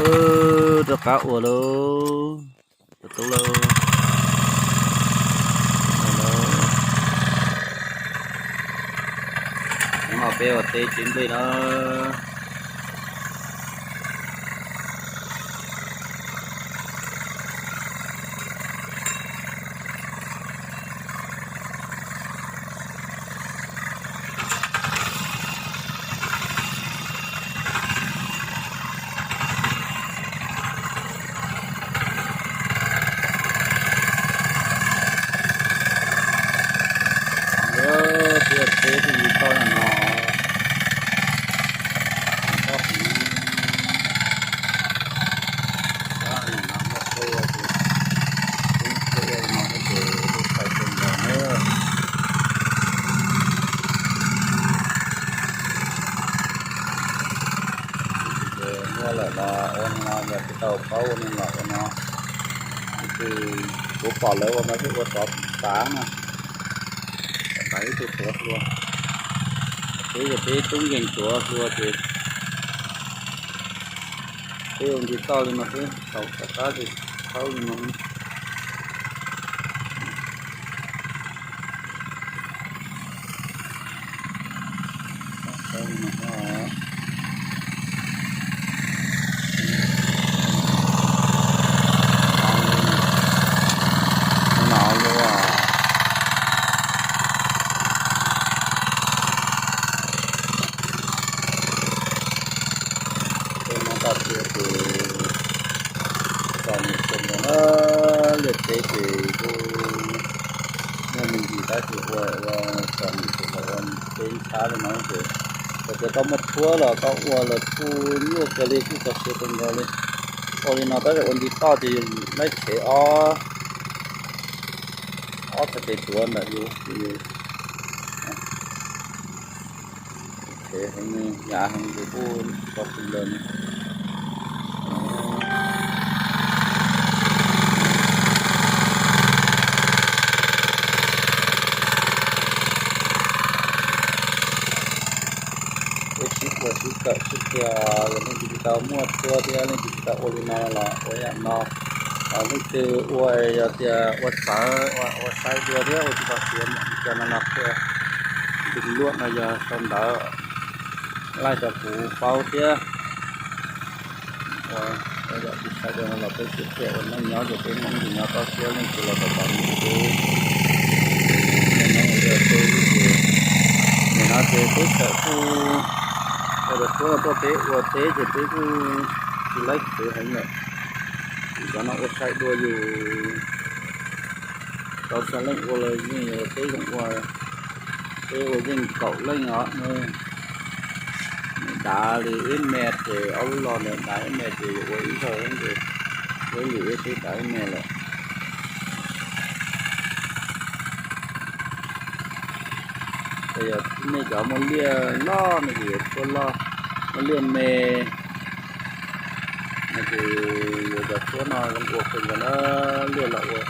Rov qab ua lauj, tus tub lauj. Hnub no peb ua teb tsev nplej na. Peb ua teb peb ua toj no, toj heev, toj heev no muaj txuj ces, tub txuj no ces kuj txhais kawg nkaus na. Ces muaj lawm los ua no, yog tsis tau paub ua no los ua no. Ces kuv pom lawv ua mas thiaj ua tsov tav na, tsov tav ib tug tuav hlua. Peb yog peb tub nkeeg tuav hlua ces peb ua nce toj li no xwb, thaum tom qab ces thaub li no. Tej no tag tias ces txom nyem kawg nkaus na, liaj teb ces kuj muaj me ntsis tab sis ua ua txom nyem ces los ua teb ntxhab li no ces, txawm tias koj muaj tshuab los koj ua los kuj nyuaj kawg li, kuj kho siab kawg nkaus li. Ua li no tab sis ua nce toj ces laib tshev ob, ob txhais tes tuav ntawm yus, tshev heev, hnyav heev ces kuj tau pw lawm. Peb sib ua sib kawm sib qhia, yog leej twg tsis tau muaj tshuab thiab leej twg tsis tau ua li no los ua yam no. Leej twg ua yog tias ua txawv ua sai dua thiab ua tsis tau siav, cov no no qhia, tus luaj no yog sau ntawv laij rau kuv paub thiab. Ua yam tsis sai dua no los peb tsis qhia ua neej nyob ces peb Hmoob tsis nyob toj siab, leej twg los tau tau mus peb. Nim no ces peb txawm kuj ua dab tsi los tuaj peb ua teb ces peb kuj tsis laib khwv heev lawm. Cov no ua sai dua yus, tau xya leej ua los yeej peb zoo ua, peb ua yeej kaum leej os. Dav li ib me ces ob lub los ntawd, dav ib me ces yuav ua ib zaug ces, ua ib lwm ib tib dav ib me lawm. Ces yog nej cov muaj liaj loj no ces yuav tshuab loj, muaj liaj me no ces yuav cov tshuab no zoo ua kawg nkaus na, liaj los ua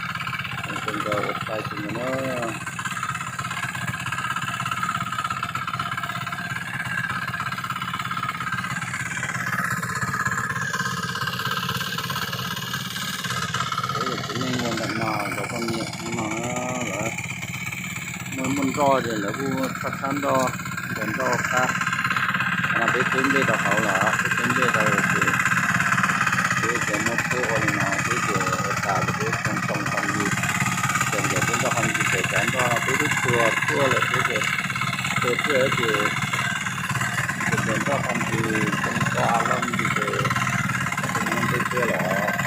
zoo kawg nkaus, ua sai kawg nkaus na. Peb yog txiv neej ua ntawm no, cov poj niam no lawv muaj muaj nroj ces lawv kuj tshaj tshab nroj, nrog nroj qab. Qhov no peb teb nplej rau hauv los peb teb nplej rau ces, peb ces muab tshuab ua li no peb ces ua tas ces peb tsoo tsoo qhov ncig, ces nkawd peb nroj qhov ncig ces cov nroj no peb twb tuag tuaj lawm peb ces, tuag tuaj ces, ces nroj qhov ncig tsoo tau a loj ncig ces, ces muab peb tuaj lawm.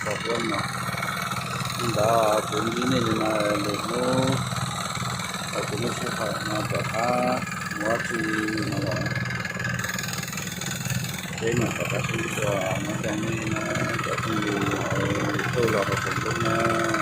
Tau huab no, ntawd kuv ntsib nej li no, lwm hnub kuv lub sij hawm no rov qab mus dab tsi no los peb mam rov qab sib ntsib dua. Nyob zoo nej na, cov phooj ywg, tuaj los rau Facebook na.